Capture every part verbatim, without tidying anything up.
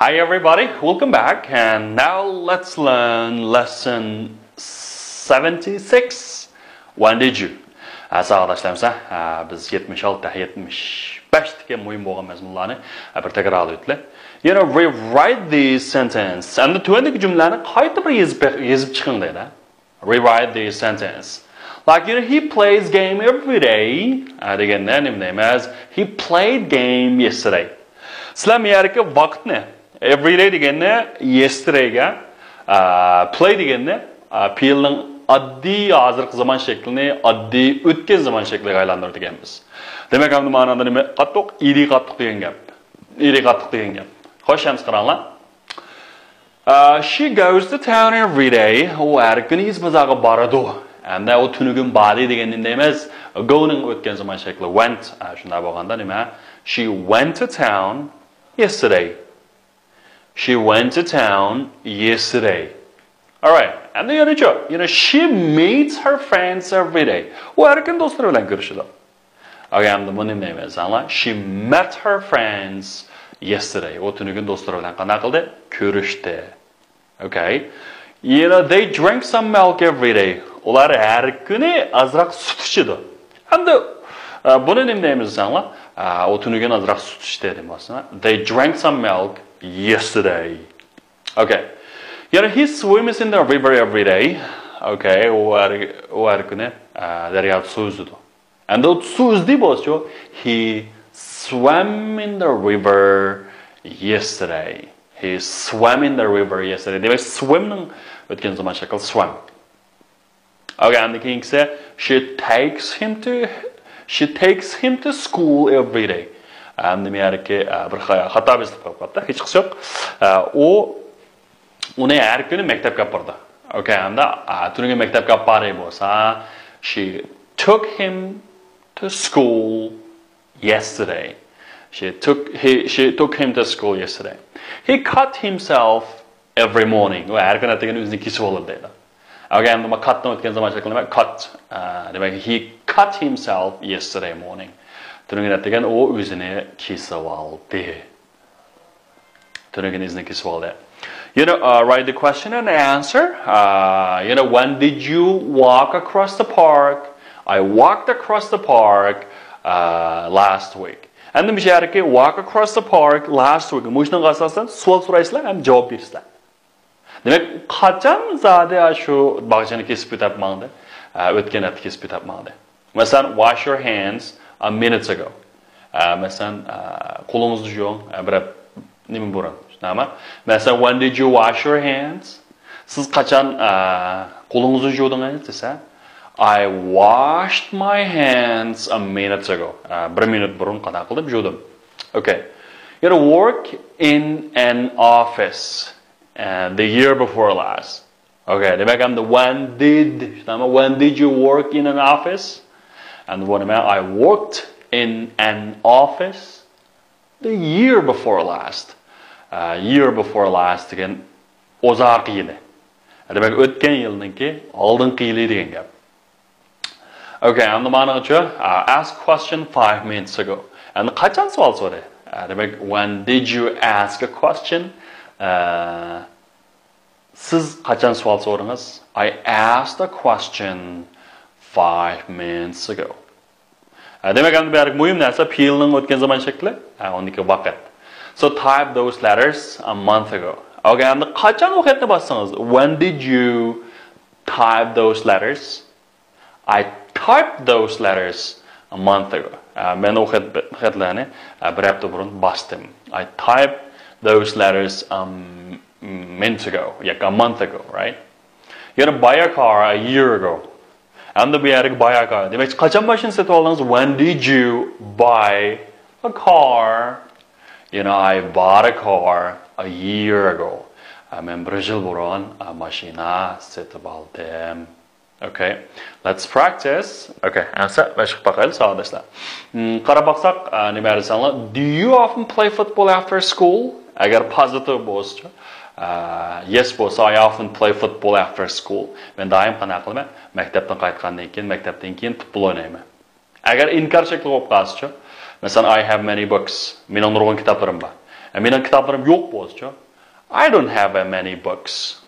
Hi everybody, welcome back, and now let's learn lesson seventy-six. When did you? ھە، ساۋاقداشلار، مىسا، ھە، بىز يەتمىش ئالتە، يەتمىش بەشتىكى مۇھىم بولغان مەزمۇنلارنى، ھە، بىر تەكرارلاپ ئۆتىلى. You know, rewrite the sentence. ئەمدى تۆۋەندىكى جۈملىلەرنى قايتا بىر يېزىپ، يېزىپ چىقىڭ دەيدۇ. Rewrite the sentence. Like, you know, he plays game every day. ئە، دېگەندە نېمە دەيمىز؟ He played game yesterday. سىلەر بۇ يەردىكى ۋاقىتنى، every day دېگەننى yesterday گە، ئە، play دېگەننى، ئە، پېئىلنىڭ ئاددىي ھازىرقى زامان شەكلىنى ئاددىي ئۆتكەن زامان شەكلىگە ئايلاندۇرىدىكەنمىز. دېمەك، ئەمدى مانىدا نېمە قاتتۇق؟ ئىدى قاتتۇق دېگەن گەپ. ئىدى قاتتىق دېگەن گەپ. خوش، ئەمسە قاراڭلار. ئە، she goes to town every day. ئۇ ھەر كۈنى يېزا بازارغا بارىدۇ. ئەمدى ئۇ تۈنۈگۈن باردى دېگەندىن دەيمىز. Go نىڭ ئۆتكەن زامان شەكلى went. ئە، شۇنداق بولغاندا نېمە؟ She went to town yesterday. She went to town yesterday. Alright. ئەمدى يەنىچۇ؟ You know, she meets her friends every day. ئۇ ھەر كۈنى دوستلىرى بىلەن كۆرۈشىدۇ. ئەگەر ئەمدى بۇنى نېمە دەيمىز؟ ئاڭلا. She met her friends yesterday. ئۇ تۈنۈگۈن دوستلىرى بىلەن قانداق قىلدى؟ كۆرۈشتى. Okay. You know, they drink some milk every day. ئۇلار ھەر كۈنى ئازراق سۈت ئىچىدۇ. ئەمدى، ئە، بۇنى نېمە دەيمىز دېسەڭلار؟ ئە، ئۇ تۈنۈگۈن ئازراق سۈت ئىچتى دەيمىز. They drank some milk yesterday. Okay. You know, he swims in the river every day. Okay. ئۇ ھەر، ئۇ ھەر كۈنى، ئە، دەريادا سۇ ئۈزىدۇ. ئەمدى ئۇ سۇ ئۈزدى بولسىچۇ؟ He swam in the river yesterday. He swam in the river yesterday. دېمەك، swim نىڭ ئۆتكەن زامان شەكلى swam. Okay، ئەمدى كېيىنكىسى، she takes him to، she takes him to school every day. ئەمدى مۇ يەردىكى، ئە، بىر خا-، خاتا بېسىلىپ قويۇپ قاپتۇ. ھېچقىسى يوق. ئە، ئۇ ئۇنى ھەر كۈنى مەكتەپكە ئاپىرىدۇ. Okay، ئەمدى، ئە، تۈنۈگۈن مەكتەپكە ئاپاردى بولسا، she took him to school yesterday. She took، he، she took him to school yesterday. He cut himself every morning. ئۇ ھەر كۈنى ئەتىگەن ئۆزىنى كېسىۋالىدۇ دەيدۇ. Okay، ئەمدى ما cut نىڭ ئۆتكەن زامان شەكلى نېمە؟ Cut. ئە، دېمەك، he cut himself yesterday morning. تۈنۈگۈن ئەتىگەن ئۇ ئۆزىنى كېسىۋالدى. تۈنۈگۈن ئۆزىنى كېسىۋالدى. You know, uh, write the question and answer. Uh, you know, when did you walk across the park? I walked across the park, uh, last week. ئەمدى مۇشۇ يەردىكى walk across the park last week. مۇشۇنىڭغا ئاساسەن سوئال سورايسىلەر ھەم جاۋاب بېرىسىلەر. دېمەك، قاچان زادى شۇ باغچىنى كېسىپ ئۆتەپ ماڭدى؟ ئە، ئۆتكەن ھەپتە كېسىپ ئۆتەپ ماڭدى. مەسىلەن، wash your hands a minute ago. ئە، مەسىلەن، ئە، قولىڭىزنى يۇيۇڭ، ئە، بىر ھەپ-، نېمە بۇرۇن، شۇنداقمۇ؟ مەسىلەن، when did you wash your hands? سىز قاچان، ئە، قولىڭىزنى يۇدىڭىز دېسە، I washed my hands a minute ago. ئە، بىر مىنۇت بۇرۇن قانداق قىلدىم؟ يۇدۇم. Okay. You know, work in an office. And the year before last. Okay، دېمەك، ئەمدى when did، شۇنداقمۇ؟ When did you work in an office? ئەمدى بۇ نېمە؟ I worked in an office the year before last. ئە، year before last دېگەن ئۇزاققى يىلى. دېمەك، ئۆتكەن يىلنىڭكى ئالدىنقى يىلى دېگەن گەپ. Okay، ئەمدى مانىڭچۇ، ئە، ask question five minutes ago. ئەمدى قاچان سوئال سورىدى؟ ئە، دېمەك، when did you ask a question? ئە، سىز قاچان سوئال سورىدىڭىز؟ I asked a question five minutes ago. ئە، دېمەك، ئەمدى بۇ يەردىكى مۇھىم نەرسە پېئىلنىڭ ئۆتكەن زامان شەكلى، ئە، ئۇنىڭدىكى ۋاقىت. So type those letters a month ago. Okay، ئەمدى قاچان ئۇ خەتنى باستىڭىز؟ When did you type those letters? I typed those letters a month ago. ئە، مەن ئۇ خەت-، خەتلەرنى، ئە، بىر ھەپتە بۇرۇن باستىم. I typed those letters a month ago. ياكى a month ago, right? يەنە buy a car a year ago. ئەمدى بۇ يەردىكى buy a car. دېمەك، قاچان ماشىنا سېتىپ ئالدىڭىز؟ When did you buy a car? You know, I bought a car a year ago. ئە، مەن بىر يىل بۇرۇن، ئە، ماشىنا سېتىپ ئالدىم. Okay, let's practice. Okay، ئەمسە مەشىق باقايلى، ساۋاقداشلار. م، قاراپ باقساق، ئە، نېمە دېسەڭلار، do you often play football after school? ئەگەر positive بولسىچۇ، ئە، yes بولسا، I often play football after school. مەن دائىم قانداق قىلىمەن؟ مەكتەپتىن قايتقاندىن كېيىن، مەكتەپتىن كېيىن پۇتبول ئوينايمەن. ئەگەر ئىنكار شەكلى بولۇپ قالسىچۇ، مەسىلەن، I have many books. مېنىڭ نۇرغۇن كىتابلىرىم بار. مېنىڭ كىتابلىرىم يوق بولسىچۇ؟ I don't have a many books.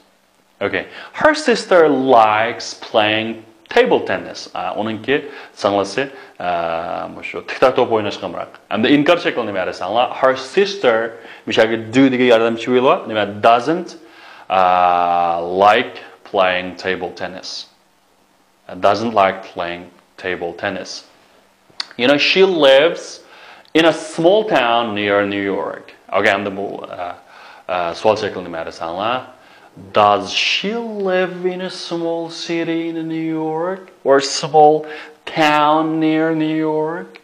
Okay. Her sister likes playing table tennis. ئۇنىڭكى سىڭلىسى مۇشۇ تىك تاك توپ ئويناشقا ئامراق. ئەمدى ئىنكار شەكلى نېمە دېسەڭلار؟ Her sister، مۇشۇ يەردىكى do دېگەن ياردەمچى فېئىل بار. نېمە؟ Doesn't like playing table tennis. Doesn't like playing table tennis. You know, she lives in a small town near New York. Okay, ئەمدى بۇ سوئال شەكلى نېمە دېسەڭلار؟ Does she live in a small city in New York or small town near New York?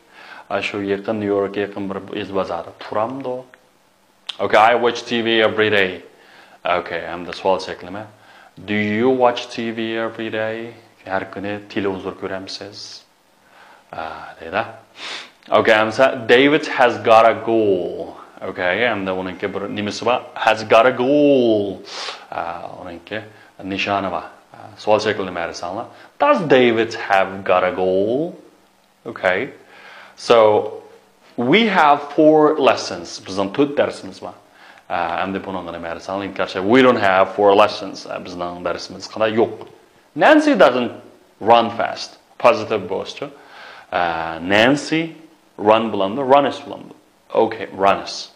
شۇ يېقىن، نيۇ يوركقا يېقىن بىر يېزا بازاردا تۇرامدۇ؟ Okay, I watch T V every day. Okay, ئەمدى سوئال شەكلىمە. Do you watch T V every day? ھەر كۈنى تېلېۋىزور كۆرەمسىز؟ دەيدۇ. Okay, ئەمسە David has got a goal. Okay, ئەمدى ئۇنىڭكى بىر نېمىسى بار؟ Has got a goal. ئۇنىڭكى نىشانى بار. سوئال شەكلىنى بەرسەڭلار. Does David have got a goal? Okay. So, we have four lessons. بىزنىڭ تۆت دەرسىمىز بار. ئەمدى بۇنىڭغا نېمە دېسەڭلار؟ ئىنكار شەكلى. We don't have four lessons. بىزنىڭ دەرسىمىز قانداق؟ يوق. Nancy doesn't run fast. Positive بولسىچۇ. Nancy run بولامدۇ؟ Runners بولامدۇ؟ Okay, runners.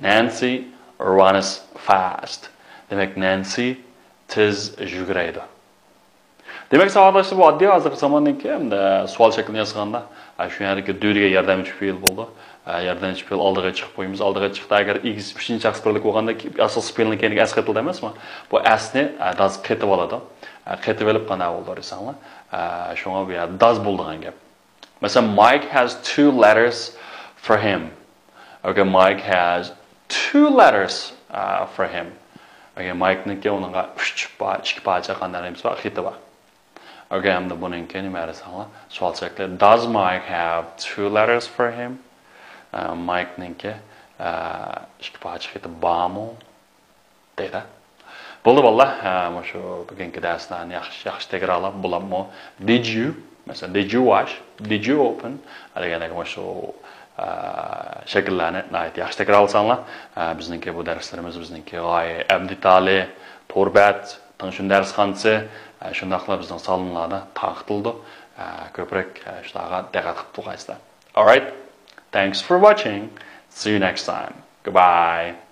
Nancy runs fast. دېمەك، نانسى تېز يۈگۈرەيدۇ. دېمەك، ساۋاقداشلار، بۇ ئاددىي ھازىرقى زاماندىكى، ئەمدى سوئال شەكلىنى ياسىغاندا، شۇ يەردىكى do دېگەن ياردەمچى پېئىل بولىدۇ. ياردەمچى پېئىل ئالدىغا چىقىپ قويىمىز. ئالدىغا چىقتى، ئەگەر ئىگىسى ئۈچىنچى شەخس بىرلىك بولغاندا، ئاساسلىق پېئىلنىڭ كەينىگە ئەس قېتىلدى ئەمەسمۇ؟ بۇ ئەسنى داز قېتىۋالىدۇ. قېتىۋېلىپ قانداق بولىدۇ دېسەڭلار، شۇڭا بۇ يەردە داز بولىدىغان گەپ. مەسىلەن، Mike has two letters for him. Okay, Mike has two letters uh, for him. Okay, مايكنىڭكى ئۇنىڭغا ئۈچ پا-، ئىككى پارچە قانداق نېمىسى بار؟ خېتى بار. Okay, ئەمدى بۇنىڭكى نېمە دېسەڭلار؟ سوئال شەكلى. Does Mike have two letters for him? مايكنىڭكى ئىككى پارچە خېتى بارمۇ؟ دەيدۇ. بولدى بالىلار، مۇشۇ بۈگۈنكى دەرسلەرنى ياخشى، ياخشى تەكرارلاپ، بولۇپمۇ did you، مەسىلەن، did you wash, did you open دېگەندەك مۇشۇ شەكىللەرنى ناھايىتى ياخشى تەكرارلىساڭلار، بىزنىڭكى بۇ دەرسلىرىمىز بىزنىڭكى غايە ئەبدىتالى، تور بەت، تىڭشۇن دەرسخانىسى، شۇنداقلا بىزنىڭ سالونلاردا تارقىتىلىدۇ. كۆپرەك شۇلارغا دىققەت قىلىپ تۇرغايسىلەر. Alright, thanks for watching. See you next time. Goodbye.